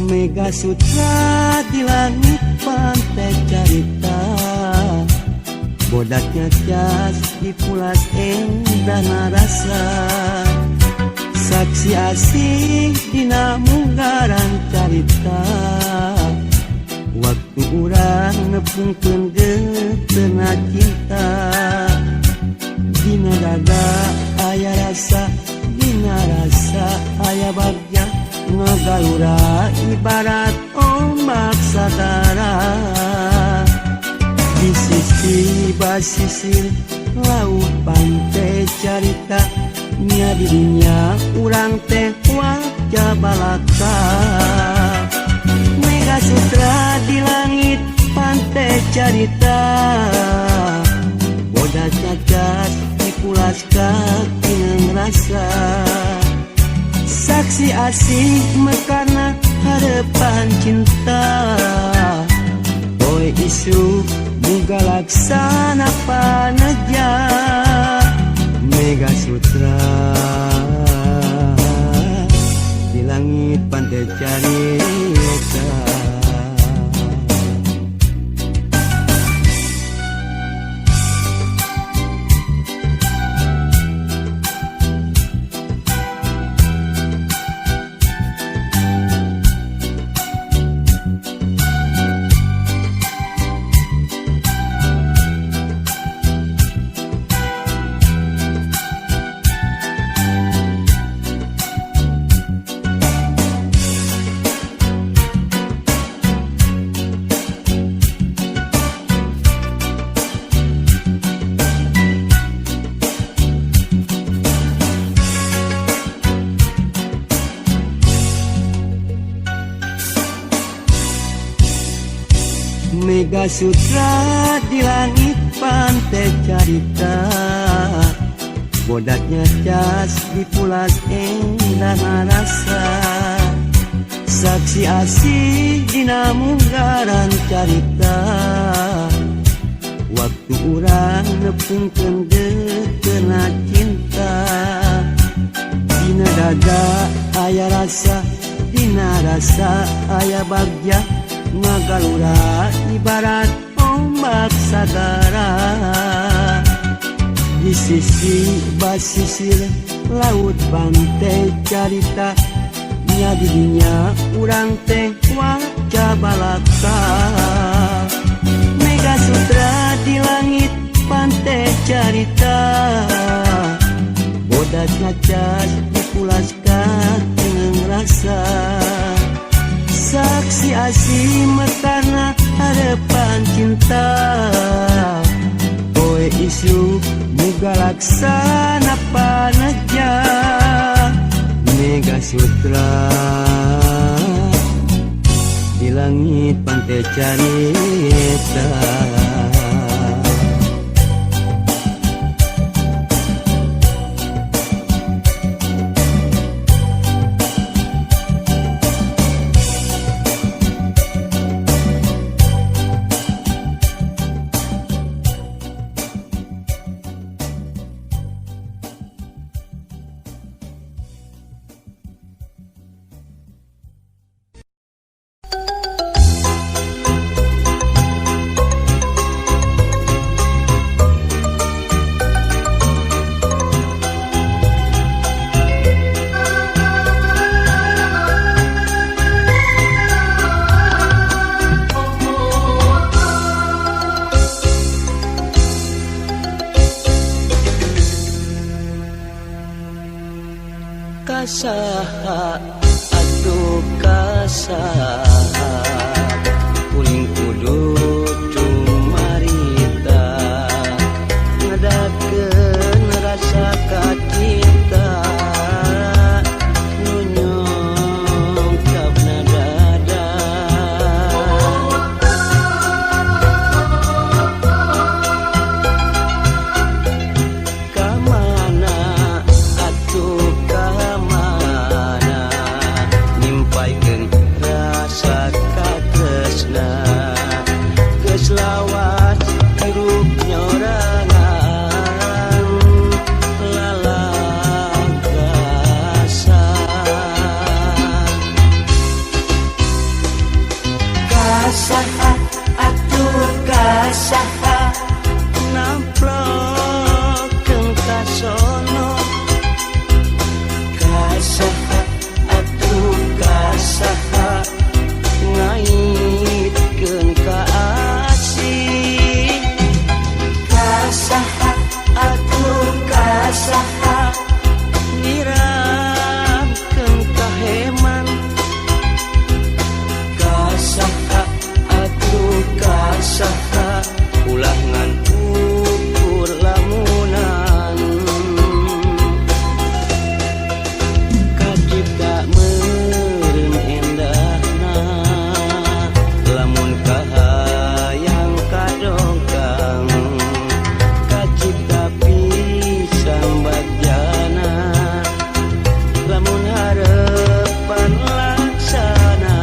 Mega Sutra di langit pantai carita. Bodaknya cas di pulas endah rasa. Saksi asih dina munggaran carita. Waktu urang nepungkeun geutena cinta. Dina dada aya rasa, dina rasa aya bagja. Ngagalura ibarat ombak sagara. Di sisi basisir laut pantai carita. Nya di dunya urang teh wajah balaka. Mega Sutra di langit pantai carita. Bodas cacat dipulas katineng rasa. Saksi asih mekarna harapan cinta. Poe isuk muga laksana paneja. Mega Sutra di langit pantai carita. Mega Sutra di langit pantai carita. Bodaknya cas di pulas endah rasa. Saksi asih dina munggaran carita. Waktu urang nepungkeun geutena cinta. Dina dada aya rasa, dina rasa aya bagja. Ngagalura ibarat ombak sagara. Di sisi basisir laut pantai carita. Nya di dinya urang teh waca balaka. Mega Sutra di langit pantai carita. Bodas ngacas dipulas katineng rasa. Saksi asih mekarna harapan cinta. Poe isuk muga laksana paneja. Mega Sutra di langit pantai carita. Kasaha atuh kasaha namplokeun kasono. Kasaha atuh kasaha ngaitkeun ka asih. Kasaha atuh kasaha nyiramkeun kaheman. Kasaha atuh kasaha ulah ngan ukur lamunan. Kacipta meureun endahna lamun kahayang kadongkang. Kacipta pisan bagjana lamun harepan laksana.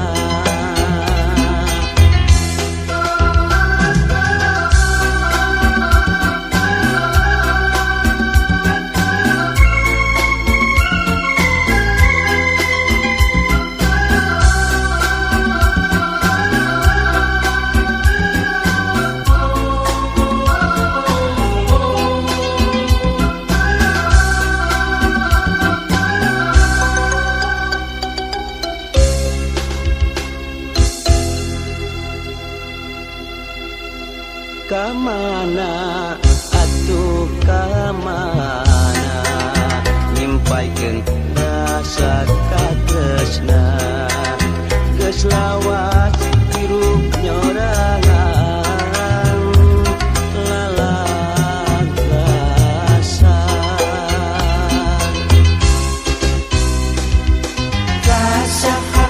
Kamana atuh kamana nyimpaikeun rasa katresna. Geus lawas hirup nyorangan lalagasan. Kasaha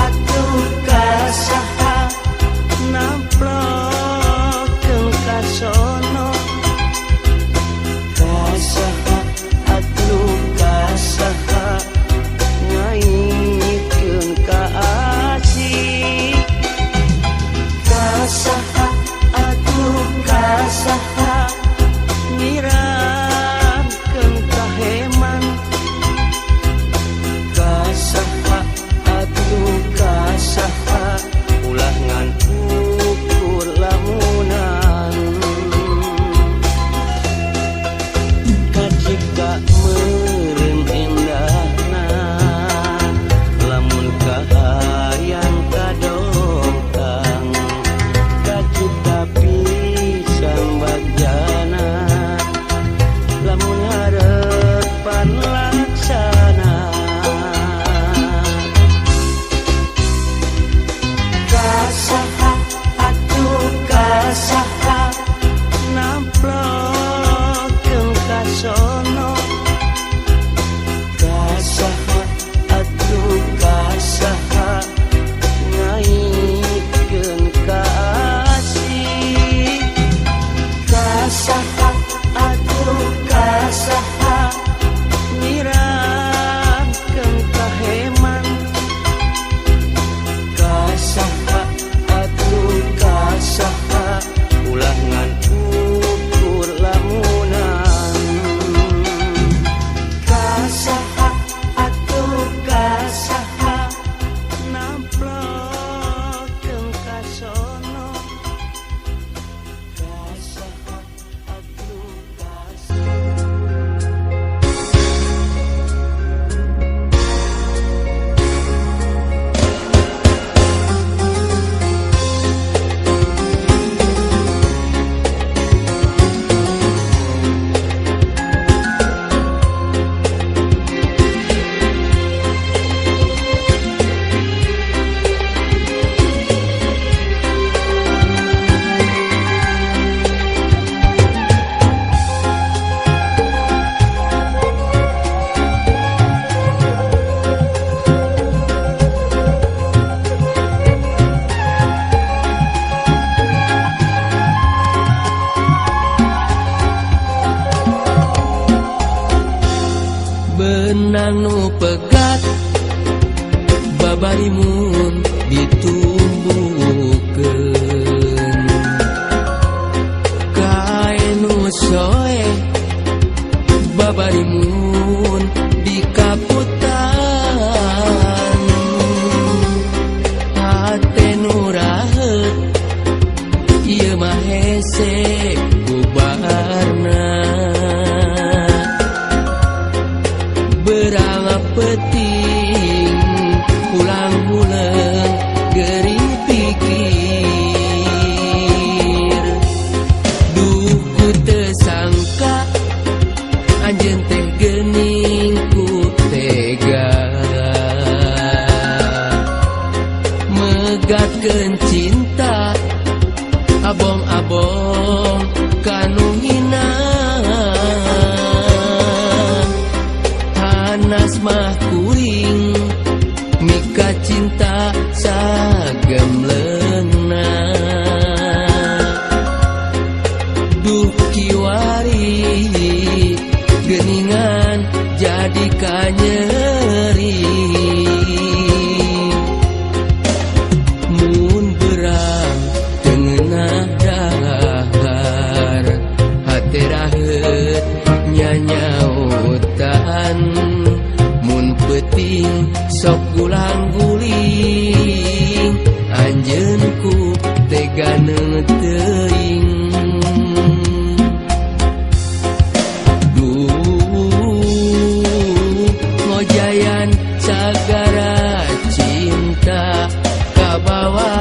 atuh kasaha namplokeun kasono. Kasaha atuh kasaha ngaitkeun ka asih. Kasaha atuh kasaha nyiramkeun kaheman. Kasaha atuh kasaha ulah ngan ukur lamunan. Kacipta meureun endahna lamun kahayang kadongkang. Kacipta pisan bagjana lamun harepan laksana. Kasaha atuh kasaha namplokeun kasono. Kasaha atuh kasaha ngaitkeun ka asih. Kasaha atuh kasaha nyiramkeun kaheman. Kasaha atuh kasaha ulah ngan ukur lamunan. Kasaha atuh kasaha namplokeun kasono. Kasaha atuh kasaha. Benang nu pegat babarimun ditumbuhkeun. Kaen nu soe babarimun dikaputan. Hate nu raheung Megatkeun cinta abong-abong kanu hina. Hanas mah kuring mika cinta sagemleungna. Duh kiwari geuningan jadi kanyeri. Mun berang teu ngeunah dahar hate raheut nyanyautan. Mun peuting sok gulang-guling anjeun ku tega teuing. Duh ngojayan sagara cinta kabawa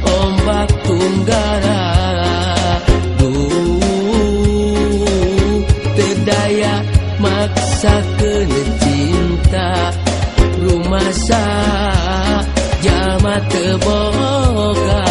ombak tunggara. Duh teu daya maksakeun cinta rumasa jalma teu boga.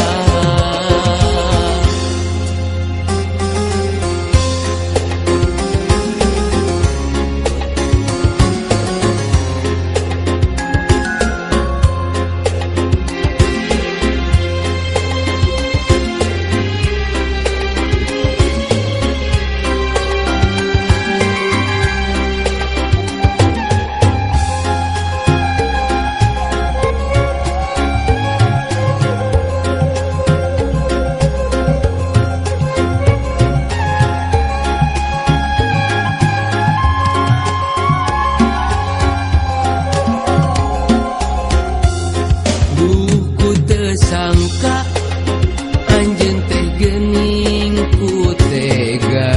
Sangka anjeun teh geuning ku tega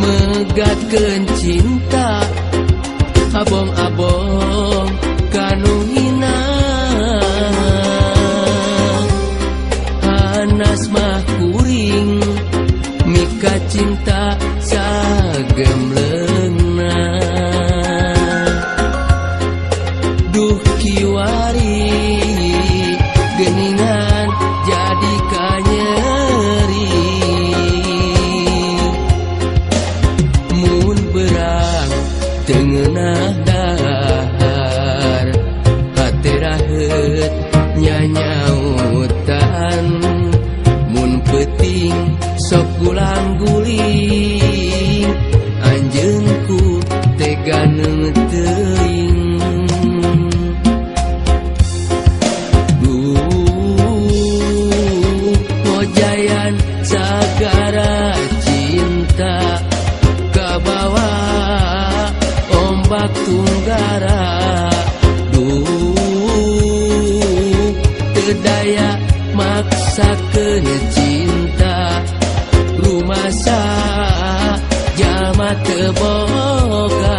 megatkeun cinta abong-abong kanu hina. Hanas mah kuring mika cinta sagemleungna. Duh kiwari geuningan jadi kanyeri. Mun berang teu ngeunah dahar hate raheut nyanyautan. Mun peuting sok gulang-guling anjeun ku tega teuing. Duh ngojayan sagara cinta kabawa ombak tunggara. Duh teu daya maksakeun cinta rumasa jalma teu boga.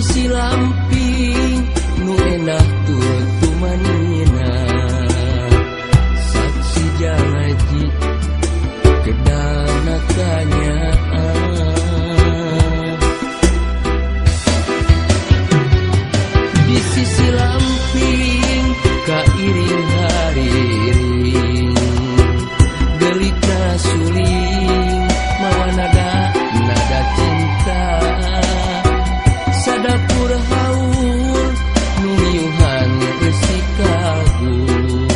sisi lamping nu endah tur tumanina saksi janji kedana kanyaah. Di sisi lamping kairing hariring gelita suling mawa nada nada cinta sadapur haur nu miuhan reusi kagur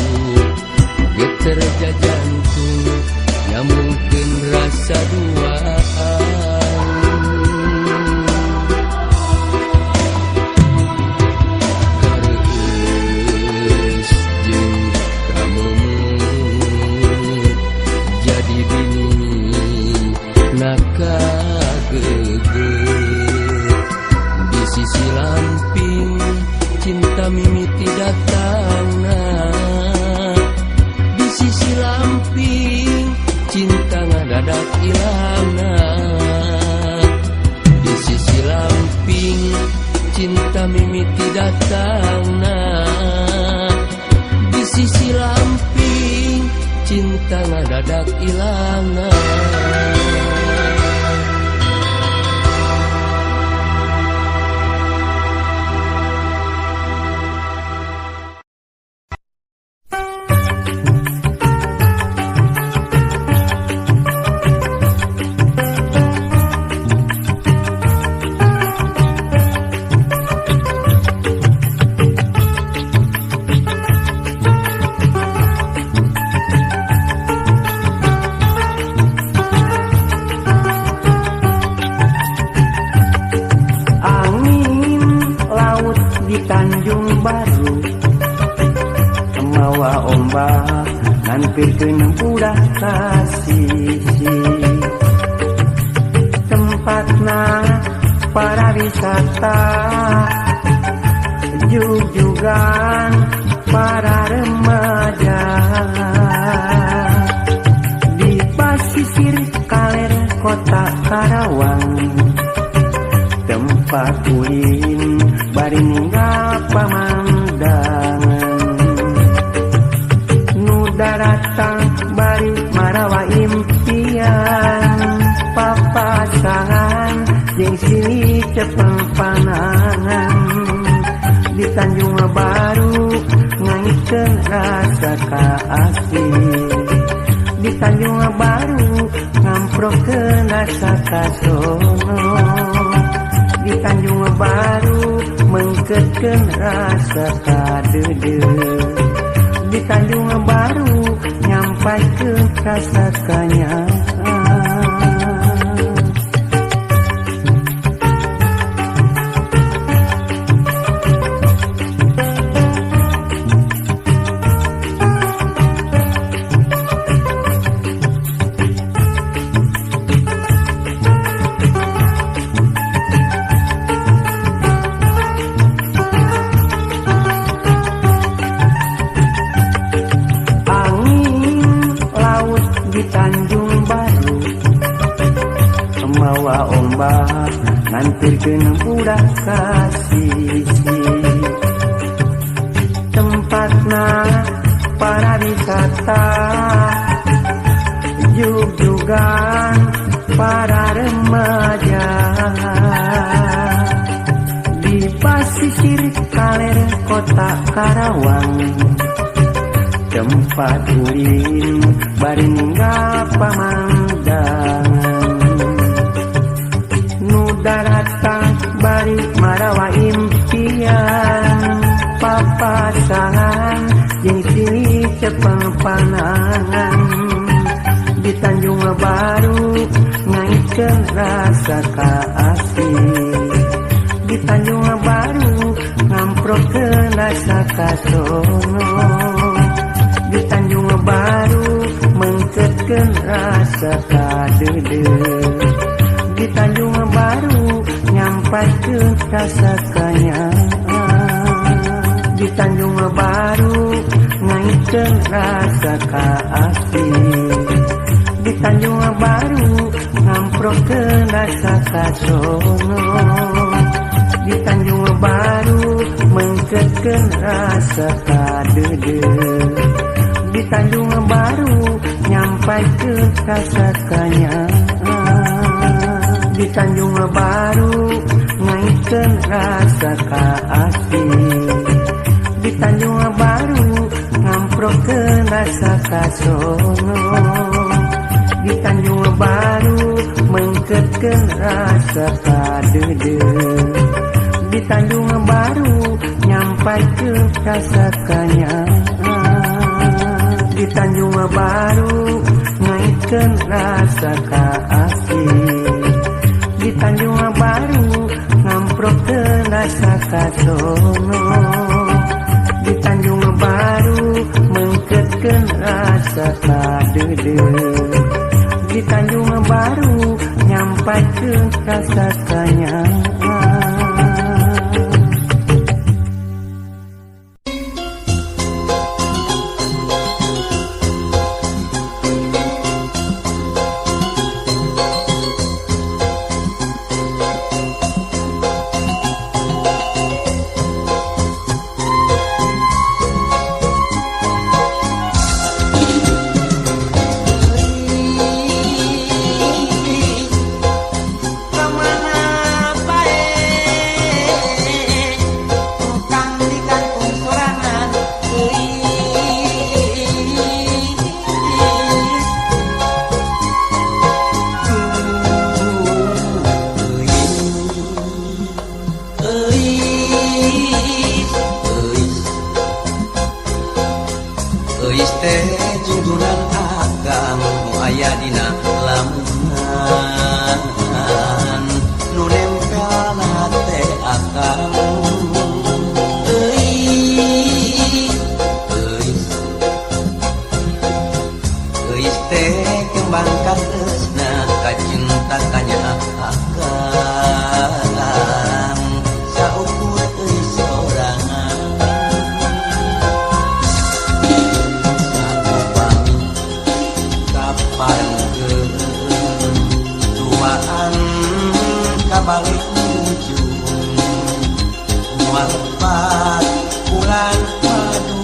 geter jajantung nyambungkeun rasa duaan. Kareueus jeung kameumut jadi bini nakageget. Di sisi lamping cinta mimiti datangna, di sisi lamping cinta ngadadak ilangna, di sisi lamping cinta mimiti datangna, di sisi lamping cinta ngadadak ilangna. Angin laut di Tanjung Baru mawa ombak nganpirkeun budak ka sisi tempatna para wisata jujugan para remaja di pasisir kaler kota Karawang tempat ulin bari ninggal pamandangan nu daratang bari marawa impian papasangan jeung sini cepeng panangan di Tanjung Baru ngaikeun rasa kaasih di Tanjung Baru ngamprokeun rasa kasono di Tanjung Baru mengketkeun rasa kadeudeuh di Tanjung Baru nyampaikeun rasa kanyaah. Angin laut di Tanjung Baru mawa ombak ngantirkeun budak ka sisi tempatna para wisata jujugan para remaja di pasisir kaler kota Karawang tempat ulin bari ninggal pamandangan nu daratang bari marawa impian papasangan jeung sini cepeng panangan di Tanjung Baru ngaikeun rasa kaasih di Tanjung Baru ngamprokeun rasa kasono di Tanjung Baru mengketkeun rasa kadeudeuh di Tanjung Baru nyampaikeun rasa kanyaah di Tanjung Baru ngaikeun rasa kaasih di Tanjung Baru ngamprokeun rasa kasono. Di Tanjung Baru mengketkeun rasa kadeudeuh. Di Tanjung Baru nyampaikeun rasa kanyaah. Di Tanjung Baru ngaitkeun rasa kaasih. Di Tanjung Baru ngamprokeun rasa kasongo. Di Tanjung Baru mengketkeun rasa kadeudeuh. Di Tanjung Baru nyampaikeun rasa kanyaah. Di Tanjung Baru ngaitkeun rasa kaasih. Di Tanjung Baru ngamprokeun rasa kasongo. Di Tanjung Baru mengketkeun rasa kadeudeuh. Di Tanjung Baru nyampaikeun rasa kanyaah. Kamana bae tukang di kampung sorangan euy. Euis, euis, euis teh jungjunan akang nu aya dina lamunan nu nempel hate akang. Euis, euis, euis teh kembang katresna kacinta kanya akang saukur euis sorangan. Saupami kaparengkeun duaan kabalik ujung moal lepat bulan madu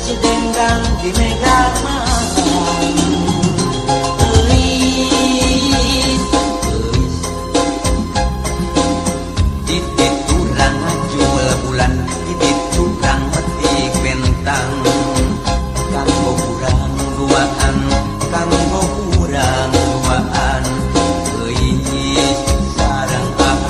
si dengdang di mega malam. Euis, euis, di diturang ngajul bulan, di diturang metik bentang kanggo urang duaan, kanggo urang duaan euis sareng akang.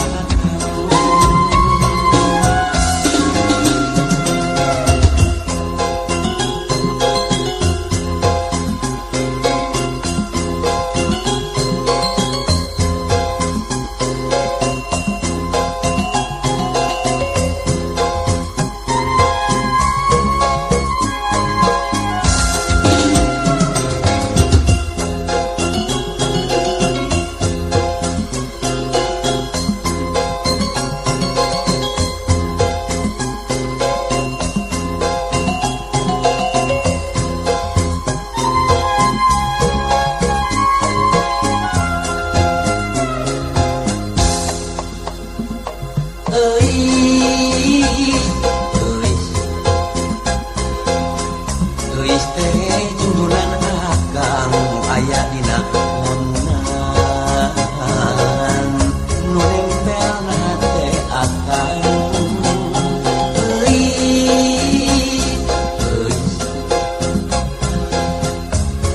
Euis, euis, euis teh jungjunan akang nu aya dina lamunan nu nempel hate akang. Euis, euis,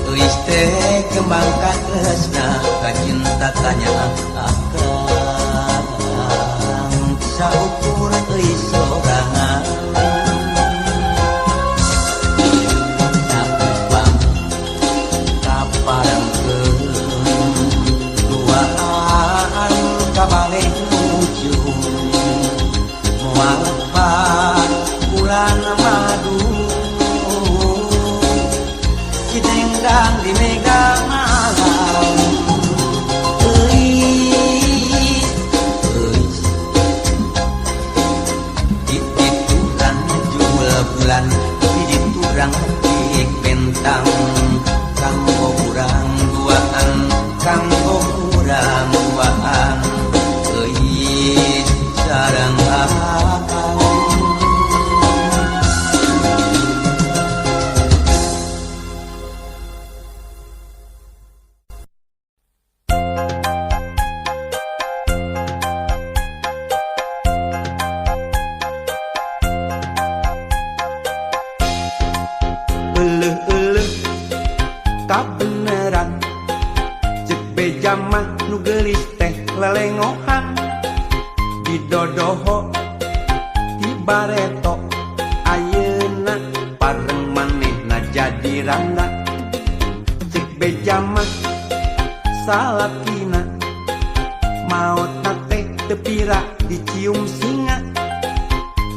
euis teh kembang katresna kacinta kanya akang saukur euis sorangan. Saupami kaparengkeun duaan kabalik ujung moal lepat bulan madu si dengdang di mega malam. Euis, euis, di diturang jul bulan, di diturang petik bentang kanggo urang duaan, kanggo urang duaan Didodoho ti bareto ayeuna pareng manehna jadi randa. Cek beja mah salakina maotna teh teu pira dicium singa,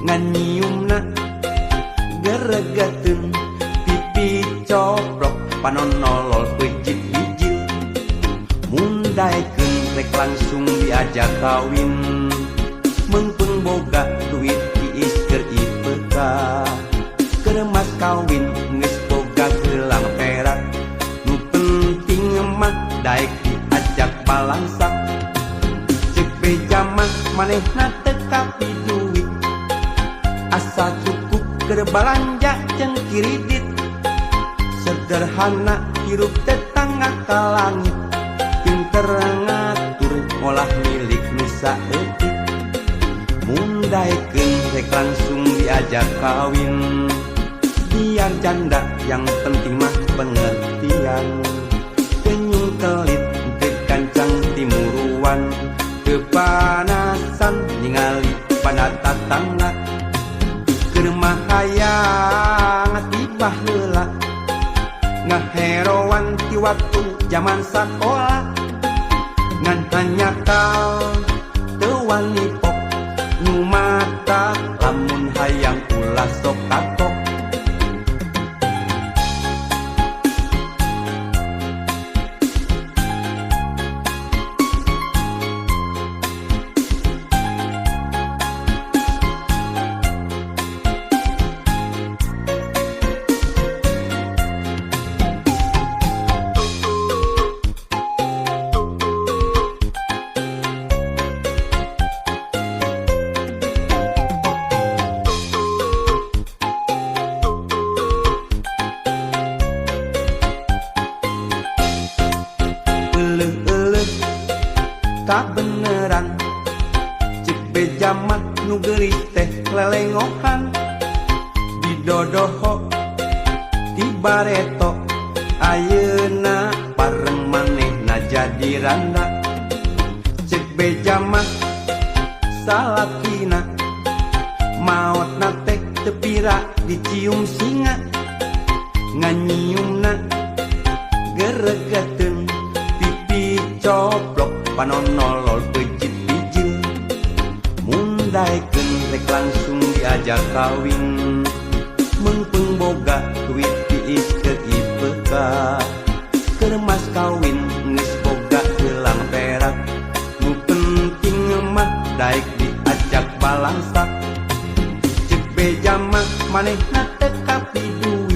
ngan nyiumna geregeteun pipi coplok panon nolol peucit bijil. Mun daekeun rek langsung diajak kawin, meungpeung boga duit tiis keur IPK. Keur mas kawin geus boga gelang perak, nu penting mah daek diajak balangsak. Cek beja mah manehna teu kapi duit, asa cukup keur balanja jeung kiridit. Sederhana hirup tetangga ka langit, pinter ngatur ngolah milik nu saeutik. Mun daekeun rek langsung diajak kawin, biar janda yang penting mah pengertian. Teu nyungkelit teu gancang timuruan, teu panasan ningali pada tatangga. Keur mah hayang ti baheula, ngaheroan ti waktu jaman sakola, ngan hanjakal teu wani pok nu mata lamun hayang ulah sok kapok. Euleuh-euleuh kabeneran, cek beja mah nu geulis teh lelengohan. Didodoho ti bareto ayeuna pareng manehna jadi randa. Cek beja mah salakina maotna teh teu pira dicium singa, ngan nyiumna geregeteun pipi coplok panon nolol peucit bijil. Mun daekeun rek langsung diajak kawin, meungpeung boga duit tiis keur IPK. Keur mas kawin geus boga gelang perak, nu penting mah daek diajak balangsak. Cek beja mah manehna teu kapi duit.